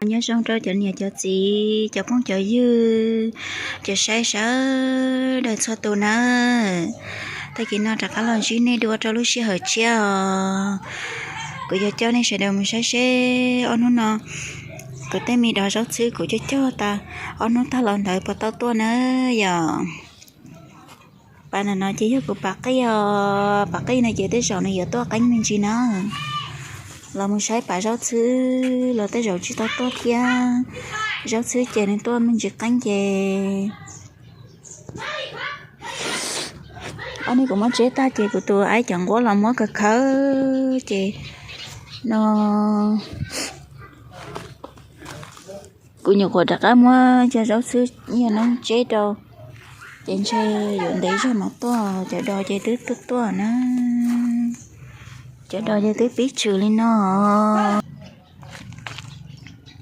Nyob zoo rau cov niam cov txiv, cov phooj cov ywg, cov saib sawv daws txhua tus nawb. Tag kis no rov qab los ntsib nej dua rau lub sij hawm tshiab os. Kuv yuav coj nej sawv daws mus saib seb ob hnub no kuv tej me dov zaub txhwb kuv cog cog tas ob hnub tag los ntawd puas tau tuaj nawb yom. Pas ntawm no ces yog kuv pas qij os, pas qij no ces tej zaum nws yuav tuaj qeeb me ntsis na. Los mus saib pas zaub txhwb los tej zaum tsis tau tuaj thiab. Zaub txhwb ces nws tuaj me ntsis qeeb ces ob hnub kuv muab tseb tag ces kuv tus aib cov nquab los muab kawg khawb ces no kuv nyuam qhuav rov qab muab cov zaub txhwb yog noob tseb rau, ces ntshe yuav ntev zog mas tuaj. Cov dos ces twb tuaj tuaj na, cov dos ces twb pib tshwm li no.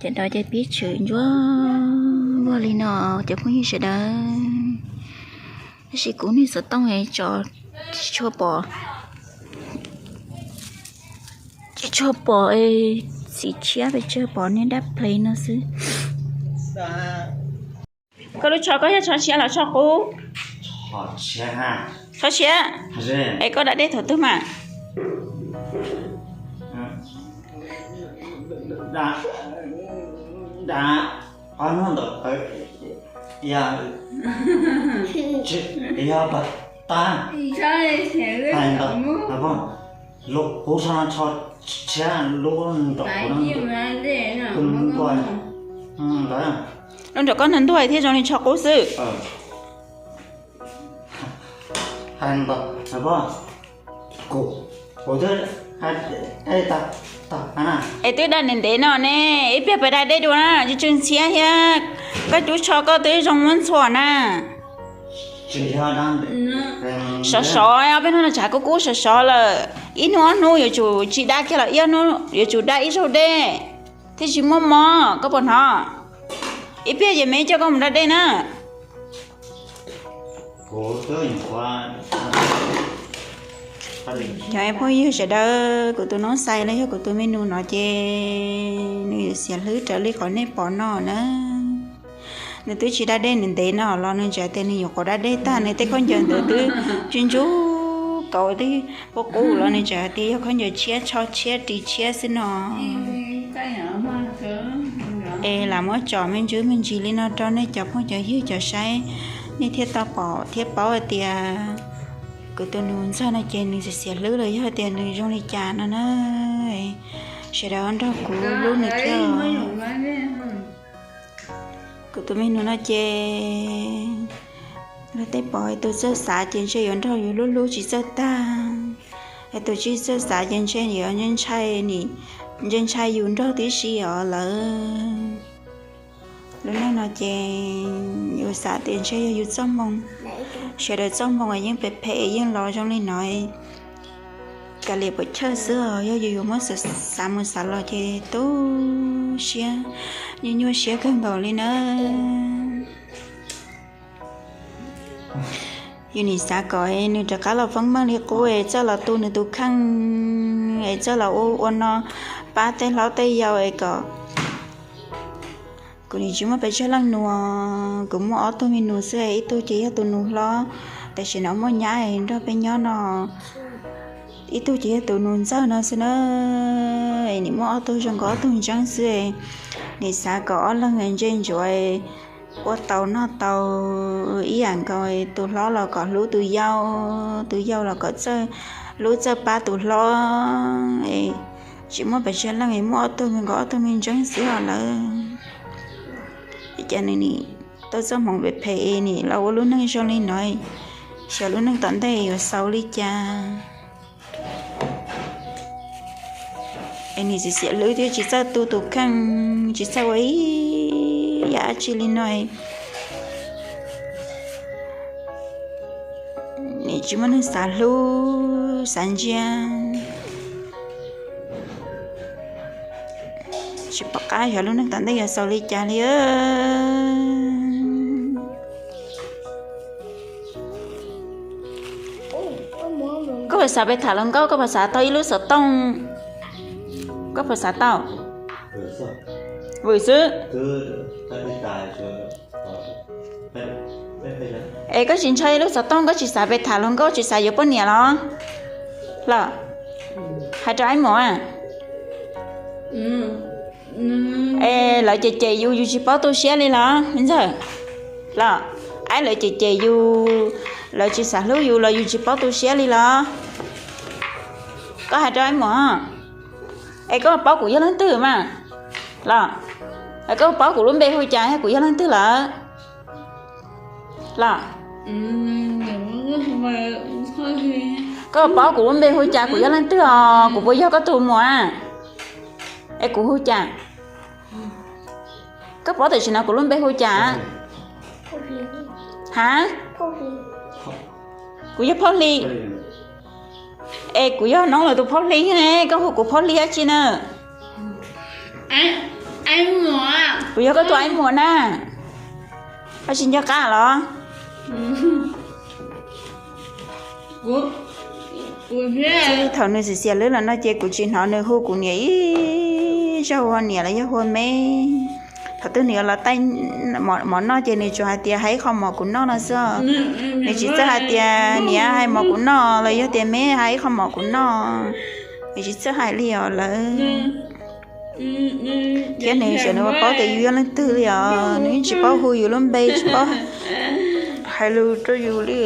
Cov dos ces pib tshwm ntsuab npuag li no, cov phooj ywg sawv daws. Tab sis kuv niag xov tooj es tso tsis tshua pom, tsis tshua pom, txiv tshiab pes tsawg pom niag dab play no xwb. Koj lub tsho koj yog tsho siab los tsho qub? Tsho siab. Es koj da dej thaum twg mas? Lub nraum koj ntuag ntuag thiab zoo li tsho qub xwb. Es twb da ntev ntev no ne, ib pliag pab da dej dua na, tsw tsw ntxhiab thiab. Koj cub tsho koj twb zoo muab ntxhua na. Sov sov, ob peb hnub no tshav kub kub sov sov lawm. Ib hnub ob hnub yuav tsum tsis da kiag los ib ob hnub yuav tsum da ib zaug dej thiaj tsis muaj mob, koj puas hnov? Ib pliag ces me coj koj mus da dej na. Cov phooj ywg sawv daws, kuv tus noob xais los yog kuv tus me nus no ces nws yuav xiam hlwb raws li qhov nej pom no na. Nws twb tsis da dej nws ntev no los nws tseem tias nws nyuam qhuav da dej tag, nws tej khaub ncaws ntawd twb ntsuj ntsuj kaus twb qub qub los nws tseem hais tias yog khaub ncaws tshiab, tsho tshiab, ris tshiab xwb no. Es lam muab tsom me ntsis me ntsis li no rau nej cov phooj cov ywg cov saib, nej thiaj tau pom thiab paub hais tias kuv tus nus ntxawg no ces nws xiam xiam hlwb los yog tias nws zoo li cas no na. Sawv daws nrog kuv hlub nws thiab. Kuv tus me nus no ces luag tej pom hais tus txawj xav ces ntshe yuav nrog yus hlub hlub tsis txawj tag, hais tus tsis txawj xav ces ntshe yuav ntshai, ntshai yus nrog tib si os lawm. Lub neej no ces yus xav tias ntshe yog yus txoj hmoo, sawv daws txoj hmoo yeej phem phem yeej los zoo li no, kav liam puas chawj xwb os. Yog yus yuav muab xav mus xav los ces tu siab, nyuaj nyuaj siab kawg nkaus li na. Yus nim xav kom nws rov qab los feeb meej li qub es txawj los tu nws tus kheej es txawj los ua ua no pab tej hlob tej yau es kom, kuv nim tsis muaj pes tsawg leej nus, kuv muaj ob tug me nus xwb, ib tug ces yog tus nus hlob, tam sim no muaj nyab nrog peb nyob no, ib tug ces yog tus nus ntxawg no xwb na. Nim muaj ob tug zoo nkaus ob tug ntseeb xwb, nim xav kom ob leeg ntse ntsuav ua tau noj tau ib yam nkaus, tus hlob los kom hlub tus yau, tus yau los kom txawj hlub txawj pab tus hlob. Tsis muaj pes tsawg leej es muaj ob tug me nkaus ob tug me ntseeb xwb os lawm. Cas nws nim tau txoj hmoov phem phem es nim los ua lub neej zoo li no, xyov lub neej tom ntej yuav xaus li cas. Es nim xiam xiam hlwb thiab tsis txawj tu tus kheej, tsis txawj ua ib yam dab tsi li no. Nim tsis muaj neeg xav hlub xav ntsia, tsis pom qab xyov lub neej tom ntej yuav xaus li cas li. Koj puas xav pes tham hluas nkauj, koj puas xav tau ib lub xov tooj? Koj puas xav tau? vwm xwb. Es koj tsis ntshai lub xov tooj, koj tsis xav pes tham hluas nkauj, tsis xav yuav poj niam los? Los, hais rau Aib Muas, es lawv cem cem yus, yus tsis paub tu siab li los me ntxawg? Los, Aib lawv cem cem yus, lawv tsis xav hlub yus los yus tsis paub tu siab li los? Koj hais rau Aib Muas, es koj paub kuv yog leej twg mas? Los, es koj paub kuv lub npe hu cas, kuv yog leej twg lawm? Los, koj paub kuv lub npe hu cas, kuv yog leej twg os, kuv puas yog koj tus muam? Es kuv hu cas? Koj paub tam sim no kuv lub npe hu cas? Ha? Kuv yog Phauj Hli. Es kuv yog Noob lawv tus Phauj Hli ne, koj hu kuv Phauj Hli dab tsi na? Kuv yog koj tus Aib Muas na. Koj tsis nco qab los? Txij thaum nws xiam xiam lwb los no ces kuv tsis hnov nws hu kuv niam ib zaug ua niam los yog hu me. Thaum twg nws yuav los taij mov noj ces nws tsuas hais tias hais ib qho mov kuv noj no xwb. Nws tsis txawj hais tias niam hais mov kuv noj los yog tias me hais ib qho mov kuv noj. Nws tsis txawj hais li os lawv. Thiab nws xyov nws puas paub tias yus yog leej twg li os, nws yeej tsis paub hu yus lub npe, tsis paub hais lus rau yus li.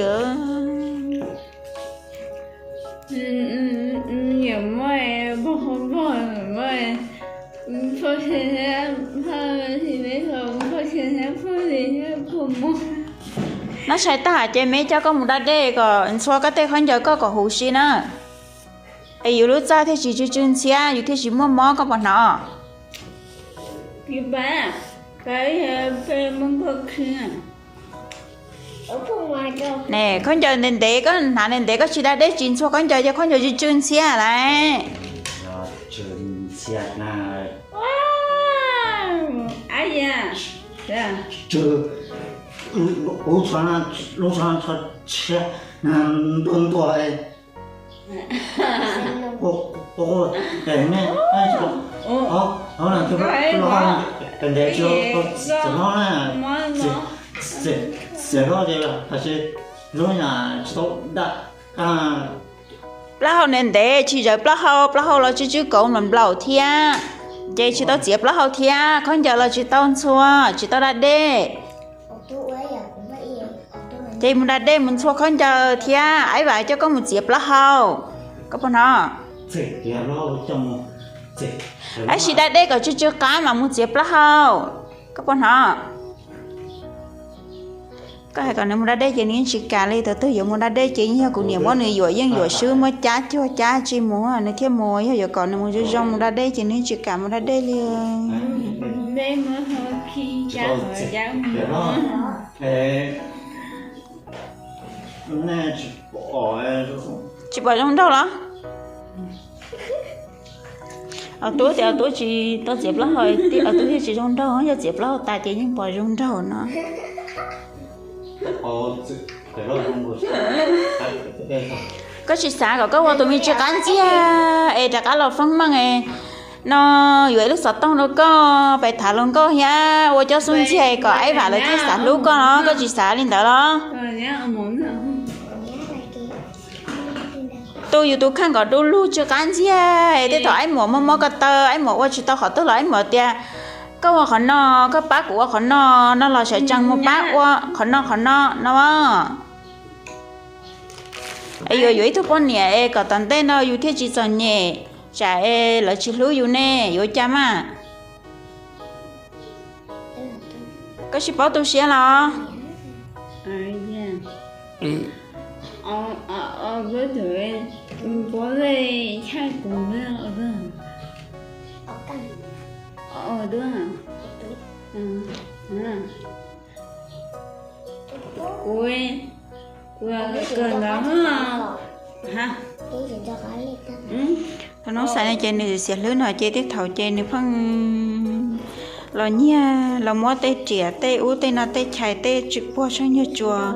Noj tshais tag ces me coj koj mus da dej kom ntxhua koj tej khaub ncaws koj kom huv si na. Es yus lub txaj thiaj tsis tsw tsw ntxhiab, yus thiaj tsis muaj mob, koj puas hnov? Ne, khaub ncaws ntev ntev, koj hnav ntev ntev, koj tsis da dej tsis ntxhua khaub ncaws ces khaub ncaws tsw tsw ntxhiab lawm. Plaub hau ntev ntev tsis zawv plaub hau, plaub hau los tsw tsw kauv nplaum nplaum thiab, ces tsis tau txiav plaub hau thiab, khaub ncaws los tsis tau ntxhua, tsis tau da dej. Ces mus da dej mus ntxhua khaub ncaws thiab, Aib Vam coj koj mus txiav plaub hau, koj puas hnov? Aib Vam da dej kom tsw tsw qab mas mus txiav plaub hau, koj puas hnov? Koj hais kom nws mus da dej ces nws yeej tsis kam li, tus twg yuav mus da dej ces yeej yog kuv niam muab nws yuam yeej yuam swb, muab cab cuag cab tsis mus nws thiaj mus, yog yuav kom nws mus zoo zoo mus da dej ces nws yeej tsis kam mus da dej li. Tsis pom zoo nraug los? Aub Tub tias Aub Tub tsis tau txiav plaub hau, Aub Tub thiaj tsis zoo nraug, yog txiav plaub hau tas ces yeej pom zoo nraug no. Koj tsis xav kom koj ua tus me tsw qab ntxiag es rov qab los feeb meej no, yuav ib lub xov tooj rau koj pes tham hluas nkauj thiab ua cov xub ntiag kom Aib Vam lawv thiaj xav hlub koj no, koj tsis xav li ntawd los? Tu yus tus kheej kom du lug tsw qab ntxiag, tej thaum Aib Muas muaj mob ko taw, Aib Muas ua tsis tau qhov twg los Aib Muas tias, koj ua qhov no, koj pab kuv ua qhov no, no los sawv tsees mus pab ua qhov no qhov no no. Es yuav yuav ib tug poj niam es kom tom ntej no yus thiaj tsis txom nyem, tsam es lawv tsis hlub yus ne, yuav cas mas? Koj tsis paub tu siab los? Kuv, kuv kawm ntawv. Thaum no xav no ces nws xiam hlwb no ces tej thaum ces nws pheej los nyiag los muab tej riam tej ub tej no tej chais tej tsw puag tsheej nyuag tsuas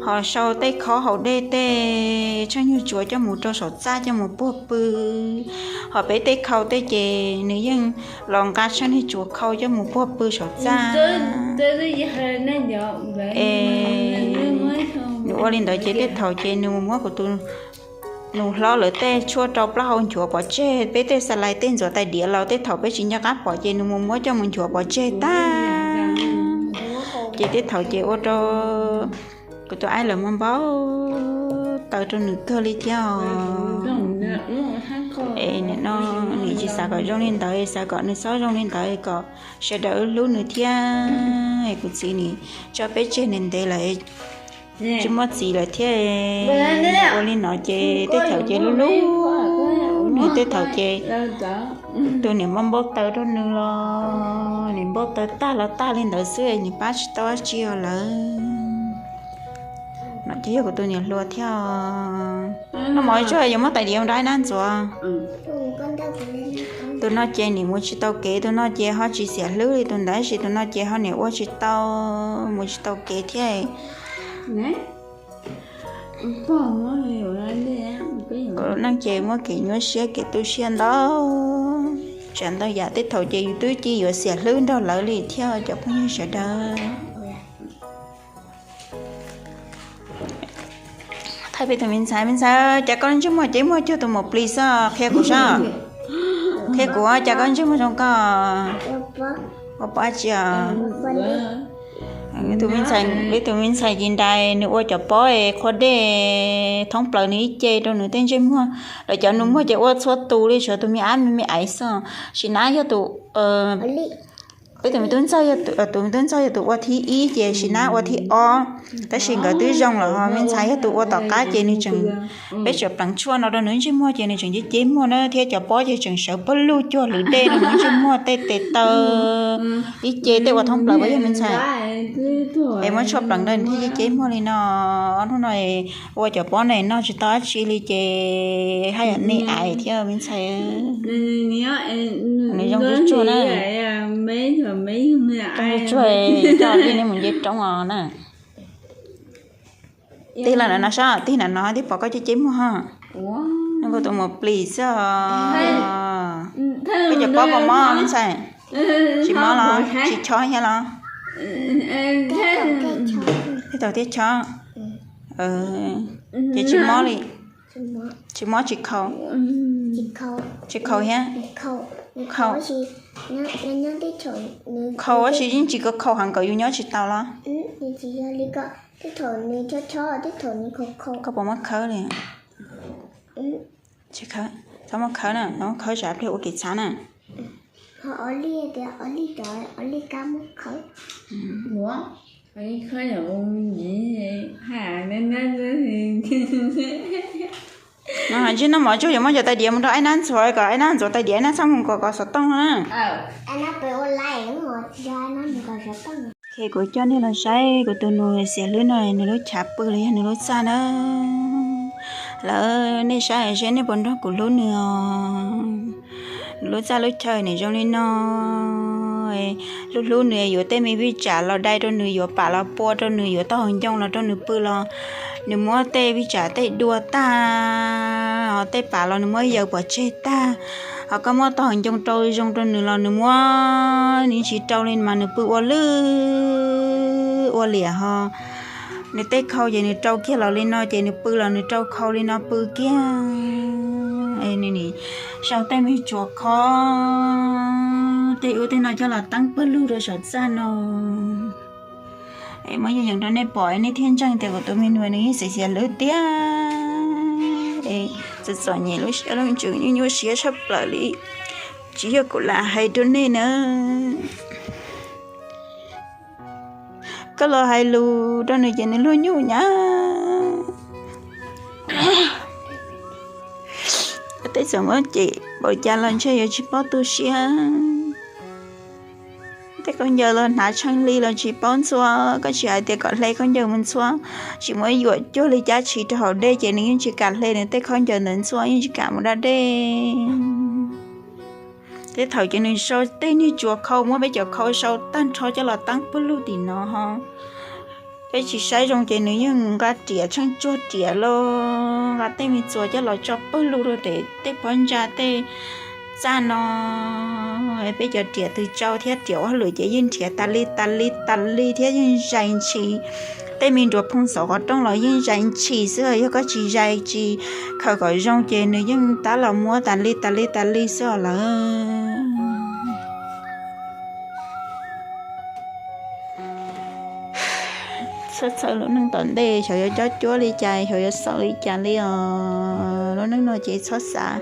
Ho sau tej khob haus dej tej tsheej niag tsuas coj mus rau saum txaj coj mus puag pw. Ho peb tej khau tej ces nws yeej los nqa tsheej niag tsuas khau coj mus puag pw saum txaj. Es nws ua li ntawd ces tej thaum ces nws mus muab kuv tus nus hlob lawv tej tshuaj rau plaub hau nchuav pov tseg, peb tej xa lais tej ntxuav tais diav los tej thaum peb tsis nco qab pom ces nws mus muab coj mus nchuav pov tseg tag. Ces tej thaum ces ua rau kuv tus aib lawv muab npau taws rau nws kawg li thiab os. Es nim no nws tsis xav kom zoo li ntawd, xav kom nws txhob zoo li ntawd kom sawv daws hlub nws thiab. Kuv txiv nws tso peb tseg ntev ntev lawm, tsis muaj txiv lawm thiab. Ua li no ces tej thaum ces hlub hlub nws, tej thaum ces tus niam npau npau taws rau nws los nws npau taws tag los tag li ntawd xwb, nws pab tsis tau dab tsi os lawm. No ces yog kuv tus niam hluas thiab. Noj mov tsuag yuav muab tais diav mus rau aib nab ntxuav. Tus no ces nim mus tsis tau kev, tus no ces ho tsis xiam hlwb li tus ntawd, tab sis tus no ces ho nim ua tsis tau, mus tsis tau kev thiab. Neej ces muaj kev nyuaj siab kev tu siab ntau, tsam ntau yam tej thaum ces yus twb cia yuav xiam hlwb nrog lawv li thiab cov phooj ywg sawv daws. Thaij peb tus me ntxhais, me ntxhais, cas koj ntsej muag ces muag cuag tus maum plis xwb, qhia kuv saib. Qhia kuv, cas koj ntsej muag zoo koj. Ua pob tsi os? Tus me ntxhais, ib tus me ntxhais ci nrais nws ua cov pob es qhuav dej thoob plaws nws ib ce rau nws tej ntsej muag. Lawv cov nus muag ces ua txhua tus li, tshuav tus me ab me me aiv xwb. Sim Nab yog tus, peb tus me tub ntxawg, tus me tub ntxawg yog tus ua thib ib ces Sim Nab ua thib ob. Tab sis nkawd twb zoo lawm ho me ntxhais yog tus ua tom qab ces nws tseem, peb tseem pleev tshuaj no rau nws ntsej muag ces nws tseem ceb ceb muag na, thiab cov pob ces tseem sawv pawg lug cuag lwm dej rau nws ntsej muag tej tes taw ib ce tej ua thoob plaws puas yog me ntxhais? Es muab tshuaj pleev rau nws thiaj ceb ceb muag li no. Ob hnub no ua cov pob no noj tsis tau dab tsi li ces haj yam me aiv thiab me ntxhais. Nws zoo tsuag tsuag na. Zoo tsuag tsuag, coj tij nej mus nce roob os na. Tig los no sab, tig no no twb pom koj ceb ceb muag ho. Nws kuj tus mus plis xwb os. Peb cov pob puas mob me ntxhais? Tsis mob los tsis chob thiab los? Tej thaum thiab chob. Ces tsis mob li. Tsis mob tsis khaus. Tsis khaus thiab. Khaus, khaus tab sis yeej tsis khaus heev kom yus nyob tsis tau los? Koj puas muab khawb li? Tsis khawb, txhob muab khawb na, muab khawb tsam pliag ua kev txhav na. No ntsej noj mov tsuag yuav muab cov tais diav mus rau aib nab ntxuav kom aib nab ntxuav tais diav, aib nab txhob mus kom kom xov tooj na. Kuv coj nej los saib kuv tus nus xiam hlwb no nws lub chav pw los yog nws lub txaj na. Lawv nej saib seb nej puas nrog kuv hlub nws os. Nws lub txaj lub chaw nws zoo li no. Hlub hlub nws yuav tej me vij tsam los dai rau nws, yuav pam los pua rau nws, yuav tau hauv ncoo los rau nws pw los nws muab tej vij tsam tej dua tag, ho tej pam los nws muab yaws pov tseg tag. Ho koj muab tau hauv ncoo rau zoo rau nws los nws muab nws tsis rau li mas nws pw ua lwj ua liam ho. Nws tej khau ces nws rau kiag los li no ces nws pw los nws rau khau li no pw kiag. Nws sau tej me tsuas khob tej ub tej no coj los teeb pawg lug rau saum txaj no. Muab yeej yees rau nej pom nej thiaj ntseeg tias kuv tus me nus nws yeej xiam xiam hlwb tiag. Txom txom nyem lub siab lub ntsws nyuaj nyuaj siab tshaj plaws li. Tsis yog kuv lam hais rau nej na. Koj los hais lus rau nws ces nws luag nyuj nyab. Tej txawm muab cem npaum cas los ntshe yuav tsis paub tu siab. Tej khaub ncaws los hnav tsheej li los tsis paub ntxhua, koj tsis hais tias kom hle khaub ncaws mus ntxhua, tsis muab yuam cuag li cab tshis rau hauv dej ces nws yeej tsis kam hle nws tej khaub ncaws ntawd ntxhua, yeej tsis kam mus da dej. Tej thaum ces nws sau tej niag tsuas khau, muab peb cov khau sau tag nrho coj los teeb pawg lug tim no ho. Peb tsis saib zoo ces nws yeej nqa riam tsheej tsuag riam los nqa tej me txuas coj los tso pawg lug rau tej pob ntsa tej txaj no. Peb cov riam tw tsau thiab riam ua hauj lwm ces yeej nrhiav tas li tas li tas li thiab yeej zais ntshis. Tej me nruas phoo xauv qhov rooj los yeej zais ntshis xwb, yog koj tsis zais tsis khaws kom zoo ces nws yeej tab los muab tas li tas li tas li xwb os lawm. Txhob txhawj lub neej tom ntej xyov yuav cob cuab li cas, xyov yuav xaus li cas li os. Lub neej no ces txhob xav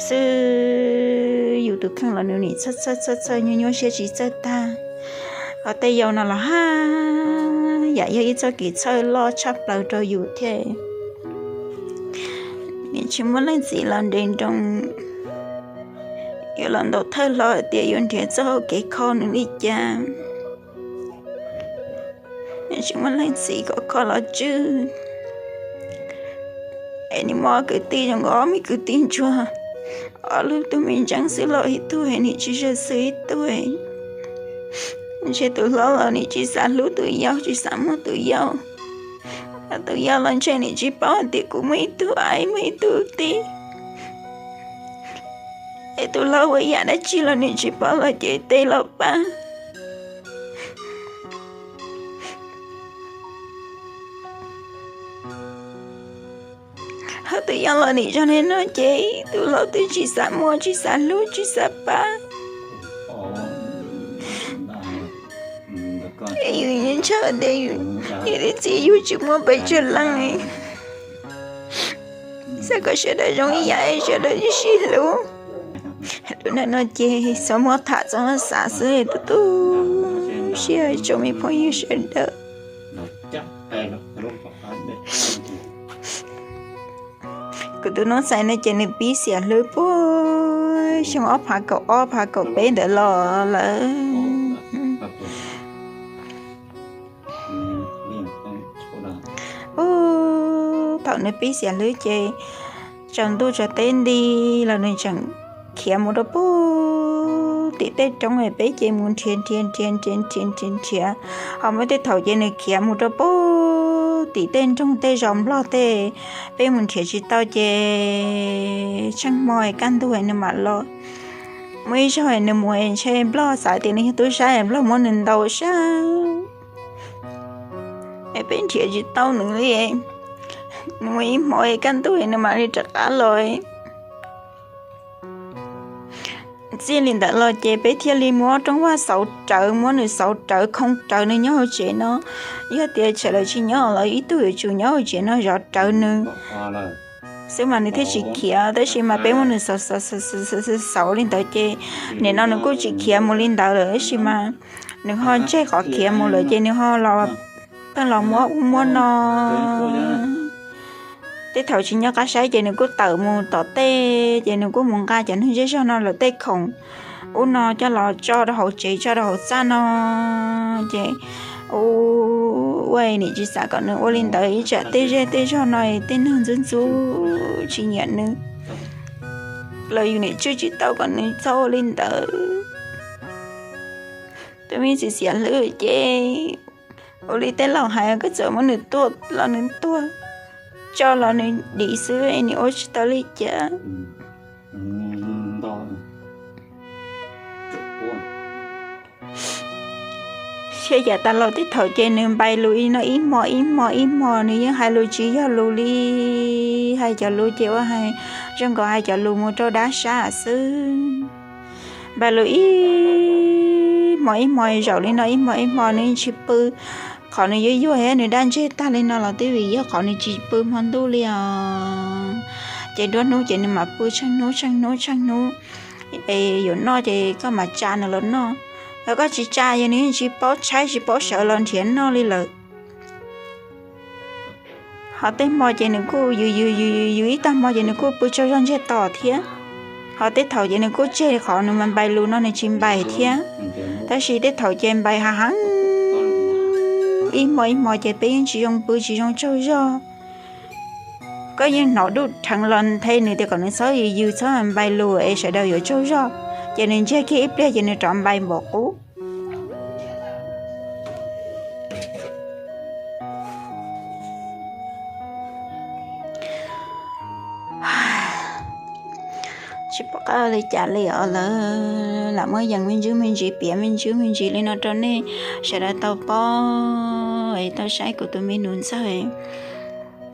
xwb, yus tus kheej los nws nim txhawj txhawj txhawj txhawj nyuaj nyuaj siab tsis txawj tag. Ho tej yau no los haj yam yog ib txoj kev txhawj loj tshaj plaws rau yus thiab. Nim tsis muaj leej txiv los nres nroos, yuav los ntaus thawj hlo hais tias yuav nrhiav txoj hau kev kho nws li cas. Nim tsis muaj leej txiv kom kho los tswj, es nim muaj ob kwv tij zoo nkaus ob me kwv tij ntsuag, ob lub tug me ntseeb xwb los ib tug es nim tsis zawm xwb ib tug. Ntshe tus hlob los nim tsis xav hlub tus yau, tsis xav muaj tus yau. Tus yau los ntshe nim tsis paub hais tias kuv muaj ib tug aiv, muaj ib tug tij. Es tus hlob ua yam dab tsi los nim tsis paub los ces tej los pab. Ho tus yau los nim zoo li no ces tus hlob twb tsis xav muaj, tsis xav hlub, tsis xav pab. Es yus ntshaw tias yus niam thiab txiv yug tsis muaj pes tsawg leej li. Xav kom sawv daws zoo ib yam es sawv daws sib hlub. Lub neej no ces txhob muab tham txhob xav xwb tu tu siab tsoom me phooj ywg sawv daws. Kuv tus noob xais no ces nws pib xiam hlwb puag xyoo ob phav kaum ob phav kaum peb ntawd los lawm. Ub, thaum nws pib xiam hlwb ces tsaus ntuj tsaus teb nti los nws tseem khiav mus rau puag tim tej roob peb ces mus nrhiav nrhiav nrhiav nrhiav nrhiav nrhiav nrhiav. Ho muaj tej thaum ces nws khiav mus rau puag tim tej nroog tej zos nplog tej, peb mus nrhiav tsis tau ces tsheej hmo es kaj ntug nws mam los. Muaj ib zaug nws mus ntshe nplog xav tias nws yog tub sab es nplog muab nws ntaus sab, es peb nrhiav tsis tau nws li. Nws mus ib hmo es kaj ntug nws mam li rov qab los. Txij li ntawd los ces peb thiaj li muab rooj vag xauv rawv, muab nws xauv rawv khoo rawv nws nyob hauv tsev no. Yog tias sawv daws tsis nyob los ib tug yuav tsum nyob hauv tsev no zov rawv nws xwb mas nws thiaj tsis khiav, tab sis mas peb muab nws xauv xauv xauv li ntawd ces nim no nws kuj tsis khiav mus li ntawd lawm, tab sis mas nws ho ntseg qhov khiav mus lawm ces nws ho los, pheej los muab ub muab no. Tej thaum tsis nyob qab saib ces nws kuj tawm mus tom tej, ces nws kuj mus nqa cov neeg zej zog no lawv tej khoom ub no coj los tso rau hauv tsev tso rau hauv txaj no. Ces ua nim tsis xav kom nws ua li ntawd, ib tsam tej zej tej zog no tej neeg ntxub ntxub tsis nyiam nws los yus nim tswj tsis tau kom nws txhob ua li ntawd. Tus me txiv xiam hlwb ces ua li tej laus hais, koj txawm muab nws tua los nws tuag, tso los nws dim xwb, nws ua tsis tau li cas. Thiab yav tas los tej thaum ces nws npais lus li no ib hmo ib hmo ib hmo, nws yeej hais lus tsis yog lus li. Hais cov lus ces ua hais zoo nkaus hais cov lus mus rau dab sab xwb. Npais lus ib hmo ib hmo zaum li no ib hmo ib hmo, nws yeej tsis pw. Qhov nws yuag yuag thiab nws daj ntseg tag li no los twb vim yog qhov nws tsis pw hmo ntuj li os. Ces nruab hnub ces nws mam pw tsheej hnub tsheej hnub tsheej hnub. Es yuav noj ces koj mam tsa nws los noj, yog koj tsis tsa ces nws yeej tsis paub tshaib tsis paub sawv los nrhiav noj li lawm. Ho tej hmo ces nws kuj yws yws yws yws ib tag hmo ces nws kuj pw tsaug zog ntsiag to thiab. Ho tej thaum ces nws kuj tseg qhov nws mas npais lus no nws tsis npais thiab. Tab sis tej thaum ces npais hav heev, ib hmo ib hmo ces peb yeej tsis zoo pw tsis zoo tsaug zog. Koj yeej hnov duj rheev los nthe nws tias kom nws txhob yws yws txhob npais lus es sawv daws yuav tsaug zog, ces nws ntsiag kiag ib pliag ces nws rov npais npaum qub. Ua li cas li os lawv, lam muab yees me ntsis me ntsis, piav me ntsis me ntsis li no rau nej sawv daws tau paub, tau saib kuv tus me nus ntxawg.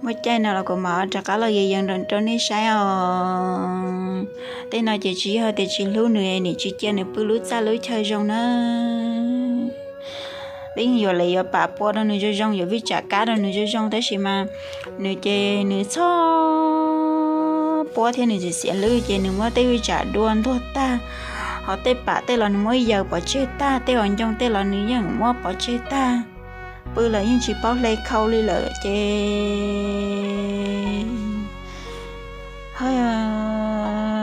Muaj caij no los kuv mam rov qab los yees yees rau nej saib os. Tej no ces tsis yog tias tsis hlub nws, nim tsis cia nws pw lub txaj lub chaw zoo na. Peb yuav li yuav pam pua rau nws zoo zoo, yuav vij tsam kab rau nws zoo zoo, tab sis mas nws ces nws txhob puab thiab nws txiv xiam lwb ces nws muab tej vij tsam dua ntuag tag, ho tej pam tej los nws muab yaws pov tseg tag, tej uas ncoo tej los nws yeej muab pov tseg tag. Pw los yeej tsis paub hle khau li lawm ces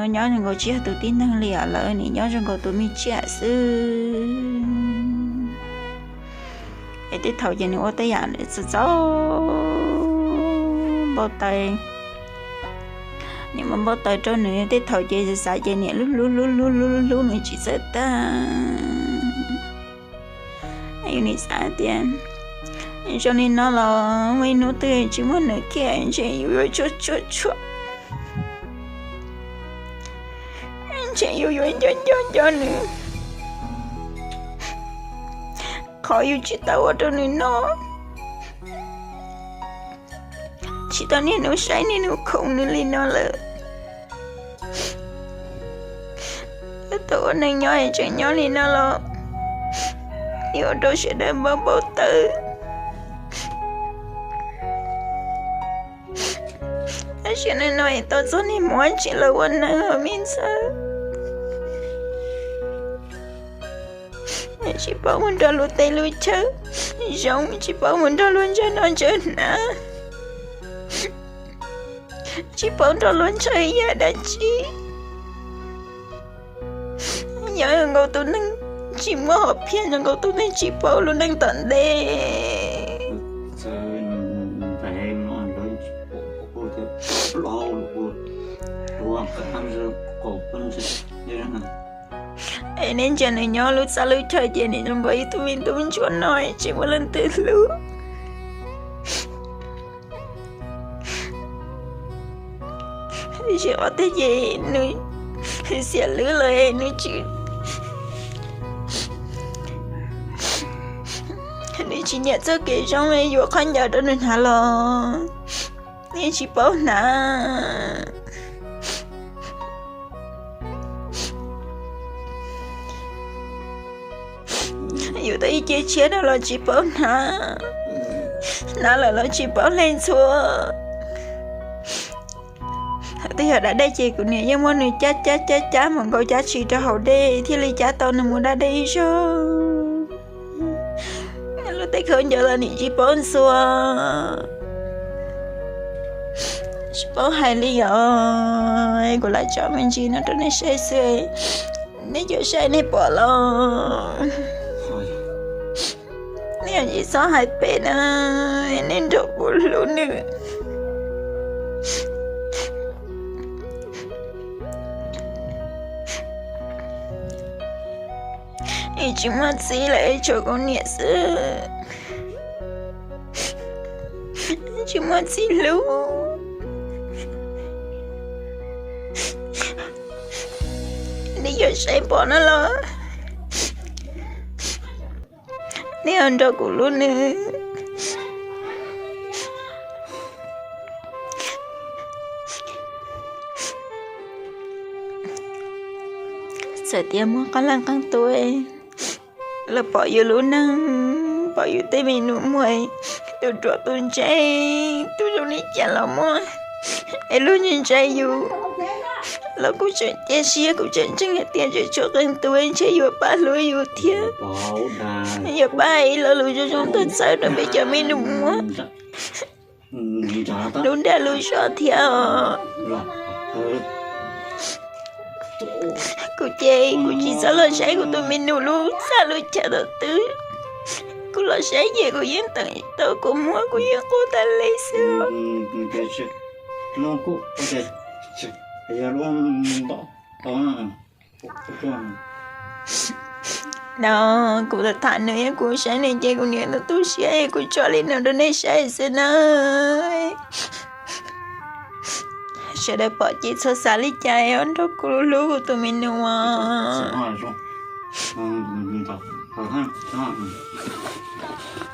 nyob zoo nkaus tsis yog tus tib neeg li os lawv, nim nyob zoo nkaus tus me tsiaj xwb. Es tej thaum ces nws ua tej yam txaus txaus npau taws, nim muab npau taws rau nws, tej thaum ces xav ces nim hlub hlub hlub hlub hlub hlub nws tsis txawj tag. Yus nim xav tias zoo li no los muaj ib hnub twg tsis muaj nws kiag ntshe yus yuav tshuaj tshuaj tshuaj, ntshe yus yuav nco nco nco nws. Qhov yus tsis tau ua rau nws noj, tsis tau niaj hnub saib niaj hnub khoom nws li no lawm. Tau ua neeg nyob es tseem nyob li no los yeej ua rau sawv daws npau npau taws. Tab sis neej no es tau txog niaj hmo tsis los ua neeg os me ntxhais. Tsis paub mus nrog luag tej lub chaw zoo, tsis paub mus nrog luag ntshaw noj ntshaw hnav, tsis paub nrog luag ntshaw yam dab tsi. Nyob zoo nkaus tus neeg tsis muaj hom phiaj, zoo nkaus tus neeg tsis paub lub neej tom ntej. Es nej ntsia nws nyob lub txaj lub chaw ces nws zoo nkaus ib tug me tub ntsuag no tsis muaj leej twg hlub. Tiam sis qhov twg ces nws xiam lwb lawm, nws tsis, nws tsis nyiam txoj kev zoo yuav qhov ncauj rau nws hnav los yeej tsis paub hnav. Yus tau ib ce tshiab no los tsis paub hnav, hnav lawm los tsis paub hle ntxhua. Twb yog da dej ces kuv niam yeej muab nws cab cab cab cab mus nkaus cab tshis rau hauv dej thiaj li cab tau nws mus da dej ib zaug. Lub teb khaub ncaws los nim tsis paub ntxhua, tsis paub hais li os. Kuv lam tso me ntsis no rau nej saib xwb, nej cov saib nej pom los nej yeej tsis txhob hais pem na, nej nrog kuv hlub nws. Es tsis muaj txiv lawm, tshuav kuv niam xwb, tsis muaj txiv hlub. Nej cov saib pom no los nej ho nrog kuv hlub nws. Txawm tias muaj qee leej qee tus los pom yus lub neej, pom yus tej me nus muag, tus ruam tus ntse, tus zoo li cas los muaj, es luag ntse ntse yus los kuv tseem cia siab, kuv tseem ntseeg hais tias tseem tshuav qee tus ntshe yuav pab hlub yus thiab, yuav pab hais ib lo lus zoo zoo tuaj txhawb rau peb cov me nus muag lub dag lub zog thiab os. Kuv ces kuv tsis txhob los saib kuv tus me nus lub txaj lub chaw thaum twg, kuv los saib ces kuv yeej teem tau kuv muab, kuv yeej quaj tas li xwb. No kuv tham nws, kuv saib nws ces kuv niam tu tu siab, kuv tso li no rau nej saib xwb nawb. Sawv daws pom ces txhob xav li cas os, nrog kuv hlub kuv tus me nus os.